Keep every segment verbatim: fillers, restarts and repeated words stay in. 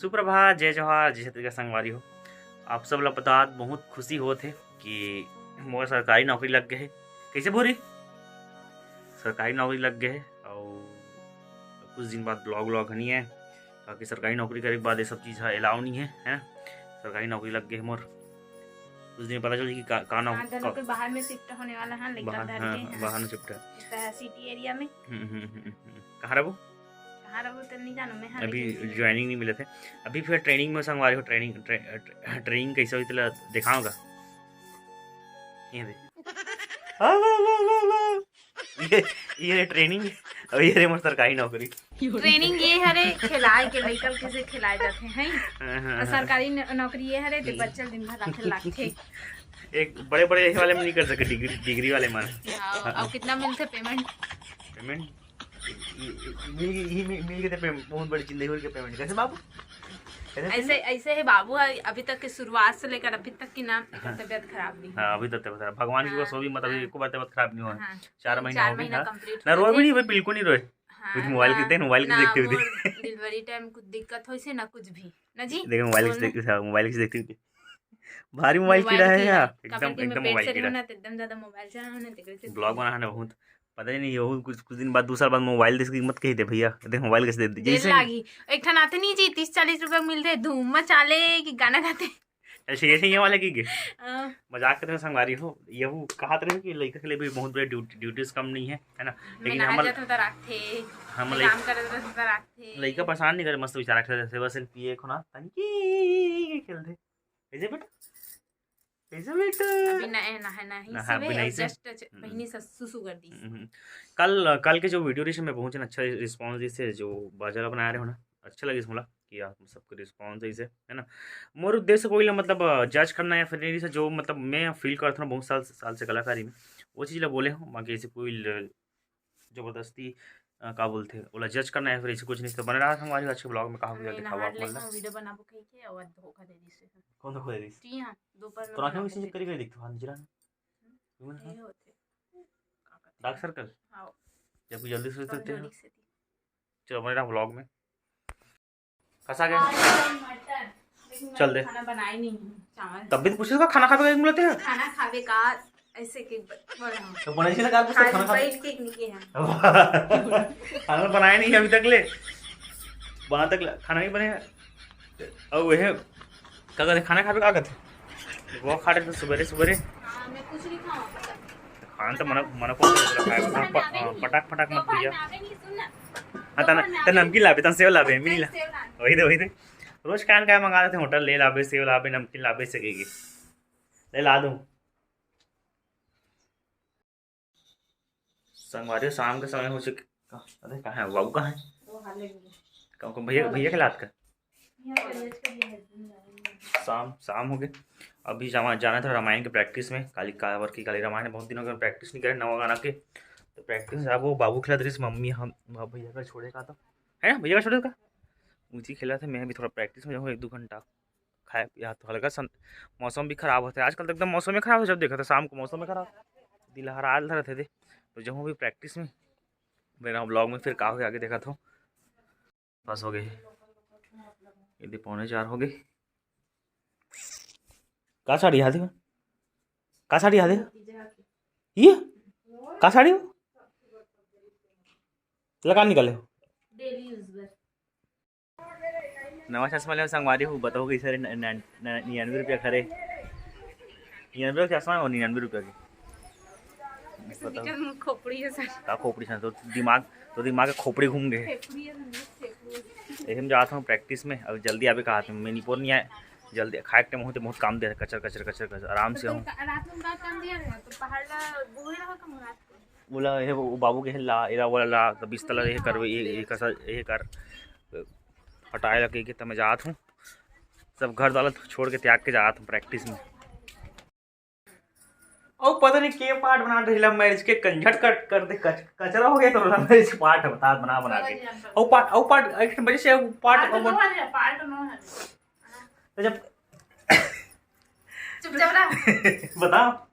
सुप्रभात, जय जोहार, जय छत्तीसगढ़ संगवारी हो। आप सब ला बतात बहुत खुशी होत हे कि मोर सरकारी नौकरी लग गए हे। कैसे भूरी? सरकारी नौकरी लग गए हे। और कुछ दिन बाद ब्लॉग व्लॉग हनी है, ताकि सरकारी नौकरी करे के बाद ये सब चीज़ ह अलाउ नहीं है, है ना? सरकारी नौकरी लग गए हे मोर। कुछ दिन पता चल कि का, का नौ-, हाँ, दोनों का के बाहर में शिफ्ट होने वाला है, लइका बाहर, धर हाँ, के, हाँ, हाँ। बाहर में शिफ्ट है। इस तरह सिटी एरिया में। हम्म, हम्म, हम्म, हम्म। कहाँ रहबो? कहाँ रहबो तो नहीं जानो मैं, हाँ, अभी लेकिन ज्वाइनिंग नहीं मिले थे। अभी फिर ट्रेनिंग में संगवारी हो, ट्रेनिंग, ट्रे-, ट्रे-, ट्रेनिंग कैसे होती ला दिखाऊंगा। ये दे। ये, ये रे ट्रेनिंग, और ये रे मोर सरकारी नौकरी। ट्रेनिंग ये हरे, खिलाए के लइका कैसे खिलाए जाते हैं, हैं? हाँ, हाँ, और हाँ। सरकारी न-, नौकरी ये हरे, ते बच्चा दिन भर रखे लागथे। एक बड़े-बड़े ये वाले में नहीं कर सके, डिग्री, डिग्री वाले मन। हाँ, अब कितना मिलथे पेमेंट? पेमेंट? ये, ये, मिल गई, ये मिल, मिल गए थे पेमेंट, बहुत बड़ी जिंदगी के पेमेंट। कैसे बाबू? कैसे ऐसे, चीज? ऐसे ही बाबू है, अभी तक की शुरुआत से लेकर अभी तक की ना, एकर हाँ। तबीयत खराब नहीं हाँ, हुआ। अभी तक तबीयत खराब। भगवान की हाँ, बस वो भी मत, अभी हाँ। एको बार तबीयत खराब नहीं हुआ। हाँ। चार महीना चार हो गया महीना ना। कंप्लीट ना हो रोए भी जाए। नहीं, भाई, बिल्कुल नहीं रोए। हाँ, कुछ मोबाइल ना, के देख, मोबाइल के ना देखते हुए मोर देख। डिलीवरी टाइम कुछ दिक्कत होइसे, ना कुछ भी। ना जी? देखो, मोबाइल बोल से ना। देखते, हाँ, मोबाल से देखते हुए। भारी मोबाइल मोबाइल कीड़ा है कीड़ा, यार, कब एकदम, दिन में एकदम पेट मोबाइल से कीड़ा। रहना, तो एकदम ज्यादा मोबाइल चलाना, तो कैसे ब्लॉग बनाना बहुत, पता ही नहीं, ये कुछ, कुछ दिन बाद, दो साल बाद मोबाइल दे सके, मत कही दे भैया, देख मोबाइल कैसे दे दे, जेल जैसे लागी। एक ठन आथे नहीं जी, तीस चालीस रुपया मिलते, धूम मचा ले कि गाना गाते। ऐसे, ऐसे ये वाले की गे। हाँ। मजाक करते हैं संगवारी हो, यहू कहा रहे कि लड़का के लिए भी बहुत बड़े ड्यूटी, ड्यूटीज कम नहीं है, है ना? मैं लेकिन नहा हम जात होता रात थे, हम मैं लइका काम करत रहत होता रात थे। लइका परेशान नहीं करे, मस्त बेचारा खेलत हे, बस पिए खो ना, तंकी खेलत हे। कैसे बेटा? कैसे बेटा? अभी नए नहा, नहीं नहा, सिवे, अभी नहीं से। Just हम्म। बहिनी से सुसु कर दी। हम्म, हम्म। कल, कल के जो वीडियो रही, मैं बहुत जन अच्छा रिस्पॉन्स दिस हे, जो बाजा ला बनाए रहे हो ना, अच्छा लगिस मोला कि आप सबके रिस्पॉन्स ऐसे, है ना? मोर उद्देश्य कोई ला, मतलब, जज करना या फिर नहीं, से जो, मतलब, मैं फील करता हूँ बहुत साल, साल से कलाकारी में, वो चीज़ ला बोले हूँ, बाकी ऐसे कोई ल-, जबरदस्ती, अ, का बोलते हैं, ओला जज करना या फिर ऐसे कुछ नहीं। तो बने रहा हमारे आज के ब्लॉग में, कहा मैं दिखावा नहा आप ले, मतलब। हाँ, वीडियो बनाबो कह के और धोखा दे दिस हे। कौन धोखा दे दिस? जी हाँ, दोपहर में तो आँखें बना में के किसी दे करी करी दिखते हो, हाँ, नजर आना। हम्म, क्यों ना? ये होते। का कहते डार्क हैं? सर्कल? हाँ। जब जल्दी से सोचते हो। कमजोरी से थी। चलो, बने रहा ब्लॉग में। फंसा गया। आज मटन। लेकिन चल दे। खाना बनाए नहीं हूँ, चावल। तब भी तो पूछे का खाना खावे का बोलते हैं। खाना खावे का ऐसे के ब-, बोल रहा हूँ। तो बने से लगा कुछ खाना खाना खा- बैठ के निके हैं। खाना बनाए नहीं अभी तक ले। बना तक ले, खाना नहीं बने। और वह क्या कहते, खाना खावे का कहते? वो खा रहे थे सुबेरे सुबेरे। हाँ, मैं कुछ नहीं खाऊँ, पता। खान तो मना, मना कौन करे तेला खाए? हाँ, प-, हाँ, पटाख, पटाख मत भैया। हाँ, तना, तना नमकीन लाबे, तना सेव लाबे, मिनी ला। सेव लाबे। वही दे, वही दे। रोज कान का मंगा लेते हैं होटल, ले लाबे, सेव लाबे, नमकीन लाबे, सकेगी। ले ला दूँ। संगवारी, शाम के समय हो चुके। अरे, कहाँ है बाबू, कहाँ है? वो हाले में। कौन, कौन भैया, भैया के लात का? यहाँ पर ये इसका ये है, शाम, शाम हो गए। अभी जावा-, जाना था रामायण के प्रैक्टिस में। काली कावर की काली रामायण है, बहुत दिन हो गए प्रैक्टिस नहीं करे नवा गाना के। तो प्रैक्टिस में जाबो, बाबू खेलत रहिस, मम्मी हम, भैया का छोड़े का तो, है ना, भैया का छोड़े का? उनसे खेला था, मैं भी थोड़ा प्रैक्टिस में जाऊँ एक दो घंटा। खाए पिए तो हल्का सन, मौसम भी खराब होता है आजकल, तो एकदम मौसम ही खराब हो, जब देखा था शाम को मौसम ही खराब, दिल हराल धरत है दे। तो जाऊँ भी प्रैक्टिस में, मेरा ब्लॉग में फिर का हो आगे देखा था। बस हो गए, ये दे पौने चार हो गए। का साड़ी आदि? का साड़ी आदि? ये का साड़ी हो? लगा निकाले हो। डेली यूज बर। नवा चश्मा ले संगवारी हो, बताओ कैसे रे, न-, न-, न-, निन्यानवे रुपया खरे। निन्यानवे का चश्मा है और निन्यानवे रुपया के। बताओ। खोपड़ी है सर। का खोपड़ी है? तो दिमाग, तो दिमाग के खोपड़ी घूम गए। फेफड़ी है सर, फेफड़ी। यही हम जात हूँ प्रैक्टिस में, अब जल्दी आवे का हाथ में, मैं निपोर नहीं आए, जल्दी खाए के टाइम होते बहुत काम दे रहे, कचर, कचर, कचर, कचर, आराम से तो हूँ। का-, रात में का काम दिया रहे, तो पहाड़ ला बोहे रहा कम रात को। बोला, "हे वो बाबू के ला, एला वाला ला, तो बिस्तर ला, ये कर, ये, ये कर, ये कर।" हटाए लगे के, तो मैं जात हूँ, सब घर दौलत छोड़ के, त्याग के जात हूँ प्रैक्टिस में। ओ, पता नहीं के पार्ट बना रही लव मैरिज के, कंझट कट कर दे, कच-, कचरा हो गया तो लव मैरिज पार्ट है, बता, बना, बना के। ओ पार्ट, ओ पार्ट, एक वजह से वो पार्ट, पार्ट ओ नौ है, पार्ट नौ है। तो जब चुपचाप रह। बता।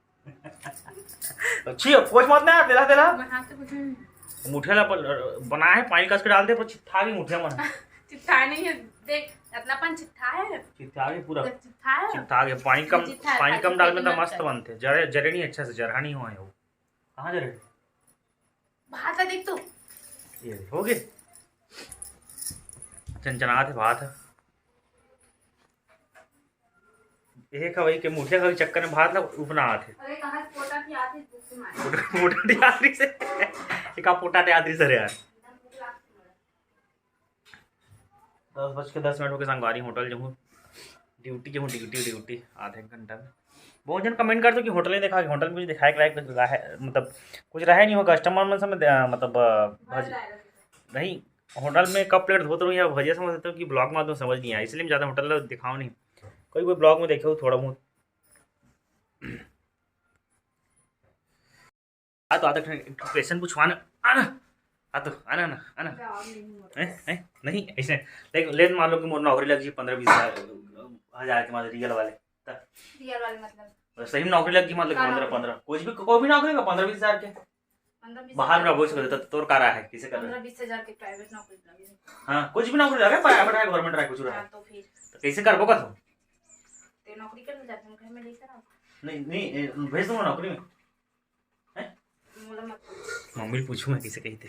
अच्छी है, पोछ मत ना, तेला, तेला। मैं हाथ से पोछूंगी। मुठिया ला बन-, बनाए है, पानी कस के डाल दे, पर चिट्ठा भी मुठिया मन। चिट्ठा नहीं है, देख, इतना पन चिट्ठा है। चिट्ठा के पूरा। देख, चिट्ठा है। चिट्ठा के पानी कम, चिट्ठा है, पानी कम डाल में तो मस्त बनथे। जरे, जरे नहीं अच्छा से, जरहा नहीं होय हो। कहाँ जरे? भात ला देख तू। ये हो गए। चनचनात हे भात। ये खवई के मुठिया खवई चक्कर में भात ला उपना आथे। अरे कहाँ से पोटा की आती भूख से मारे। पोटा, पोटा की आती से। ये का पोटा की आती से रे यार। एकदम भूख लागती है। दस बज के दस मिनट हो गए, संगवारी होटल जाहूँ, ड्यूटी जाहूँ, ड्यूटी, ड्यूटी आधे एक घंटा में। बहुत जन कमेंट करते हो कि होटल नहीं देखा, होटल में कुछ दिखाए के लायक कुछ रहा है, मतलब कुछ रहा ही नहीं हो कस्टमर मन से, मतलब अ, भज- नहीं, होटल में कब प्लेट धोते हो या भजिया समझ सकते हो कि ब्लॉग में तो समझ नहीं आया, इसलिए मैं ज़्यादा होटल दिखाओ नहीं। कोई कोई ब्लॉग में देखे हो थोड़ा बहुत। आ तो, आ तो एक ठो question पूछवा ना, आ ना, आ तो, आ ना, ना, आ ना। जवाब नहीं होता। हैं? हैं? नहीं, ऐसे, लेकिन लेकिन मान लो कि मोर नौकरी लग जी पंद्रह बीस हजार, हजार के, मतलब रियल वाले। रियल वाले मतलब? बस सही में नौकरी लग जी, मतलब का पंद्रह, नौकरी? पंद्रह, कुछ भी, कोई भी नौकरी का पंद्रह बीस हजार के। पंद्रह बीस बाहर में हजार। बोल सकते, तो तोर का रहा है, किसे कर रहा है? पंद्रह बीस हजार के प्राइवेट नौकरी लगे। हाँ, कुछ भी नौकरी लगे, प्राइवेट है, गवर्नमेंट है, कुछ रहा है। हाँ, तो फिर? तो कैसे करबो का तू? ते नौकरी करने जाते हैं, घर में लेकर आओ। नहीं, नहीं, ए, भेज दूंगा नौकरी में। हैं? मोला मत पूछ। मम्मी ले पूछूं मैं किसे कही थे।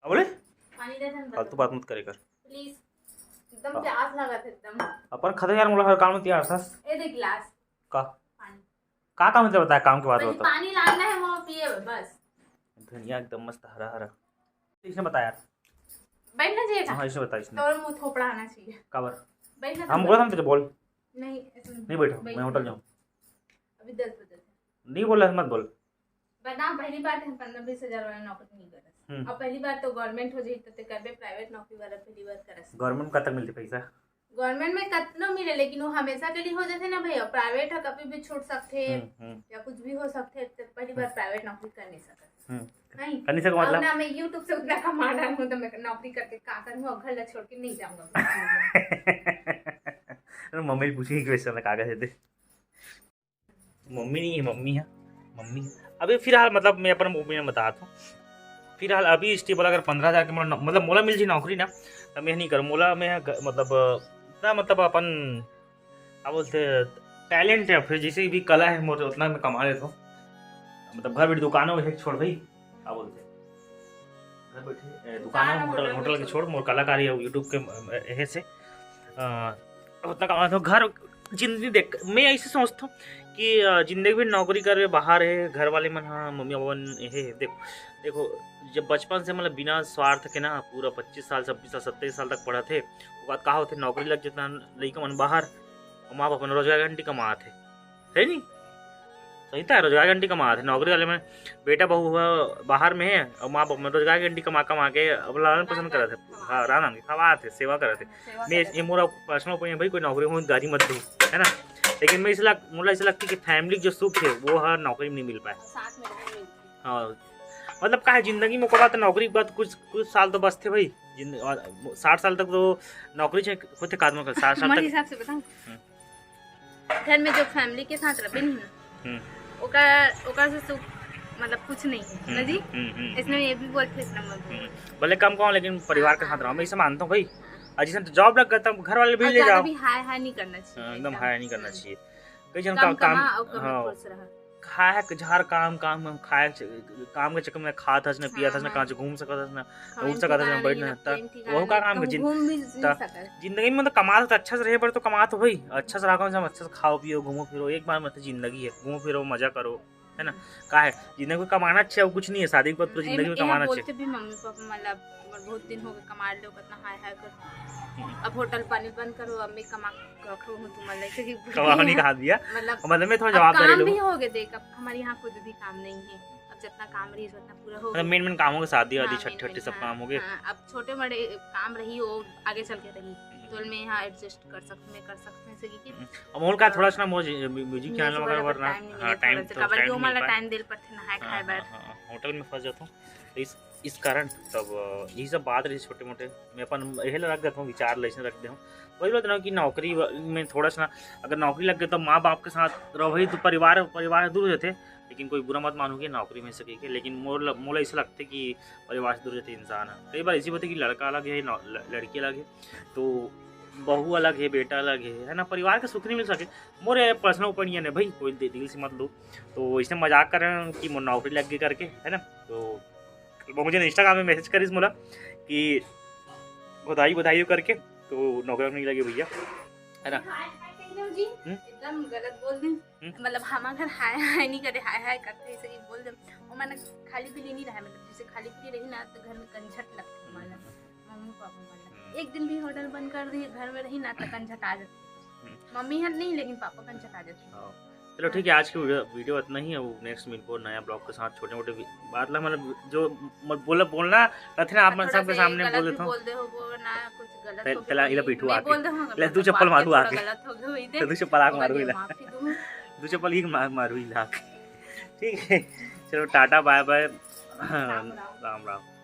अब बोले? पानी दे दे ना। फालतू बात मत करे कर। प्लीज। एकदम हाँ। प्यास लगा था एकदम। अपन खतरे यार, मोला हर काम में तैयार था। ए दे गिलास। का? पानी। का काम है बताया, काम के बात बस बताओ। पानी लाना है, वो पिए बस। धनिया एकदम मस्त हरा हरा। इसने बताया। बैठ ना चाहिए था। हाँ, इसने बताया इसने। तो मुंह थोपड़ा आना चाहिए। काबर? बैठ ना हम बोला था ना तुझे, बोल। नहीं, ऐसे नहीं बैठो, बैठ। मैं होटल जाऊँ। अभी दस बजे थे। नहीं बोला, मत बोल। बता, पहली बात है, पंद्रह बीस हजार वाला नौकरी नहीं करस। हम्म। और पहली बात तो गवर्नमेंट हो जाई, तो ते करबे प्राइवेट नौकरी वाला, पहली बात करस। गवर्नमेंट कब तक मिलती पैसा? गवर्नमेंट में कतनो मिले, लेकिन वो हमेशा के लिए हो जाथे ना भैया। प्राइवेट ह कभी भी छूट सकथे हम्म, हम्म। या कुछ भी हो सकथे, तो पहली बार हम्म। प्राइवेट नौकरी कर नहीं सकत। हम्म। नहीं। कर नहीं सकत मतलब? ना मैं YouTube से उतना कमा रहा हूँ, तो मैं नौकरी करके का करूँ? और घर ला छोड़ के नहीं जाऊंगा। मम्मी पूछी क्वेश्चन में कागज है दे। मम्मी नहीं है, मम्मी है, मम्मी है। अभी फिलहाल मतलब मैं अपन ओपिनियन बतात हूँ। फिलहाल अभी स्टेबल अगर पंद्रह हजार के मोला नौ-, मतलब मोला मिल जी नौकरी ना, तो मैं नहीं करूँ। मोला मैं ग-, मतलब इतना मतलब अपन का बोलते टैलेंट है, फिर जैसे भी कला है मोर, उतना मैं कमा लेता हूँ। मतलब घर बैठे दुकानों में छोड़ भाई, का बोलते घर बैठे ए, दुकान दुकान, होटल, होटल होटल के के छोड़। छोड़, मोर कलाकारी है YouTube के अ, एहे से अ, उतना कमा लेता हूँ। घर जिंदगी देख, मैं ऐसे सोचता हूँ कि अ, जिंदगी भी नौकरी करबे बाहर है, घर वाले मन, हाँ, मम्मी पापा मन, हे, हे, देखो, देखो, जब बचपन से मतलब बिना स्वार्थ के ना पूरा पच्चीस साल, छब्बीस साल, सत्ताईस साल तक पढ़त हे, ओकर बाद का होथे, नौकरी लग जथे, लइका मन बाहर, माँ बाप मन रोजगार गारंटी कमात हे, है नी? सही था, रोजगार गारंटी कमात हे, नौकरी वाले में बेटा बहू ह बाहर में है और माँ बाप मन रोजगार गारंटी कमा कमा के अब लालन पोषण करत हे, हाँ, रानन खवात हे, सेवा करत हे। सेवा मैं करत ये हे। मोरा पर्सनल ओपिनियन भाई, कोई नौकरी हो गारी मत दे, है ना? लेकिन मैं इसे लग, मोला ऐसा लगता है कि फैमिली जो सुख है वो हर नौकरी में नहीं मिल पाए। साथ में नहीं मिलती। हाँ, मतलब का है जिंदगी में ओकर बाद तो नौकरी के बाद कुछ, कुछ साल तो बचथे भाई। जिंद-, और साठ साल तक तो नौकरी से होथे का आदमी का, साठ साल मोर तक। हिसाब से बताऊं? हम्म। घर में जो फैमिली के साथ रहे नहीं ना, हम्म। ओकर, ओकर से सुख मतलब कुछ नहीं है ना हम्म, जी। हम्म, हम्म, इसमें हम्म। ये भी बोलते इतना मत बोलो। हम्म। भले कम कमाओ लेकिन परिवार के हाँ, साथ रहो, मैं हाँ। इसे मानता हूँ भाई। और जैसे जॉब लग गया तब घर वाले भी और ले ज़्यादा जाओ। भी हाई हाई नहीं करना चाहिए हाँ, एकदम एकदम। हाई नहीं करना चाहिए। कई झन कम काम, काम, कमा और कम हाँ। खुश रहा। खाए के झार काम, काम, काम खाए के च-, काम के चक्कर में खात हस न, पियत हस न, हाँ, कहाँ हाँ। घूम सकत हस न, खाए उठ सकत हस न, ठिकाना बैठ नहीं न, ना, त-, प्रेम ठिकाना वहू का नहीं, काम के कहूँ जिन-, घूम भी नहीं त-, सकत। जिंदगी में तो कमात हो तो अच्छा से रहे, पर तो कमात हो भाई, अच्छा से रहो, कम से कम अच्छा से खाओ पियो, घूमो फिरो, एक बार मतलब जिंदगी है, घूमो फिरो, मजा करो, है ना? हम्म। का है, जिंदगी में कमाना अच्छा है, वो कुछ नहीं है, शादी के बाद पूरी हम्म, जिंदगी में एम-, एहा कमाना अच्छा है। बोलते भी मम्मी पापा, मतलब, मोर बहुत दिन हो गए कमा लो, कितना हाय हाय कर। हम्म। अब होटल पानी बंद करो, अब मैं कमा के रखो हूँ तुम्हारे लिए, क्योंकि कमाओ नहीं कहा दिया। मतलब, मतलब, मैं थोड़ा अब जवाबदारी काम लूँ। भी हो गए, देख, अब हमारे यहाँ कुछ भी काम नहीं है, अब जितना काम रही, उतना पूरा हो मतलब, गया। मेन, मेन काम हो गए, शादी वादी, हाँ, छठ, मेन, छठ, मेन, सब हाँ, काम हो गए। हाँ, अब छोटे बड़े काम रही, वो आगे चल के रही, हम्म। तो मैं यहाँ एडजस्ट कर सकती, मैं कर सकती हूँ, जैसे कि, हम्म। अब मोर का अ, थोड़ा सा ना, मोर जी-, म्यू-, म्यूजिक मैं चैनल सुबह वगैरह सुबह बर ना, टाइम नहीं हाँ, है, टाइम थोड़ा सा तो, काबर टाइम कि वो नहीं मला पाए। टाइम दे पड़थे नहाए हाँ, खाए हाँ, बर। हाँ, हाँ, होटल में फंस जाता हूँ। तो इस इस कारण तब, अ, यही सब बात रही छोटे मोटे, मैं अपन यही ला रख देता हूँ, विचार ला ऐसे रख दे हूँ। वही बात ना कि नौकरी व-, में थोड़ा सा ना, अगर नौकरी लग गई तो माँ बाप के साथ रहो तो परिवार, परिवार दूर हो जाते, लेकिन कोई बुरा मत मानो कि नौकरी में से कही के, लेकिन मोर ल-, मोला ऐसा लगता है कि परिवार से दूर जाते इंसान है। कई बार ऐसी बात है कि लड़का अलग है, नौ-, ल-, लड़की अलग है, तो बहू अलग है, बेटा अलग है, है ना, परिवार का सुख नहीं मिल सके। मोर ये पर्सनल ओपिनियन है भाई, कोई दि-, दिल से मत लो। तो इसने मजाक कर रहे हैं कि मोर नौकरी लग गई करके, है ना। तो वो मुझे इंस्टाग्राम में मैसेज करिस मोला कि बधाई बधाई करके, तो नौकरी नहीं लगी भैया, है ना। हाय, हाय कह दो जी, हम्म? एकदम गलत बोल दे। हम्म? मतलब हम अगर हाय हाय नहीं करे, हाय हाय करते ऐसे ही बोल दे। वो मैंने खाली पीली नहीं रहा, मतलब जैसे खाली पीली रही ना तो घर में कंझट लगती है, मतलब मम्मी पापा वाला। हम्म। एक दिन भी होटल बंद कर दी, घर में रही ना तो कंझट आ जाती। हम्म। मम्मी है नहीं, लेकिन पापा कंझट आ जाते। हाँ। चलो ठीक है, आज की वीडियो, वीडियो इतना ही है। वो नेक्स्ट मिलबो नया ब्लॉग के साथ, छोटे मोटे भी-, बात ला, मतलब जो म-, बोला, बोलना रहते ना, आप मन सबके सामने बोल देता हूँ। बोल दे हो वो ना, कुछ गलत ते-, हो तेला गया, इला पीठू मैं आके। बोल दे हूँ, ले, दू मतलब चप्पल वाक्य मारू थोड़ा आके। गलत हो गया, वही दे। ले, दू चप्पल आके पकड़ मारू के इला। माफी दूँ। दू चप्पल ही मार-, मारू इला आके। ठीक है, चलो टाटा बाय बाय। राम राम। राम राम।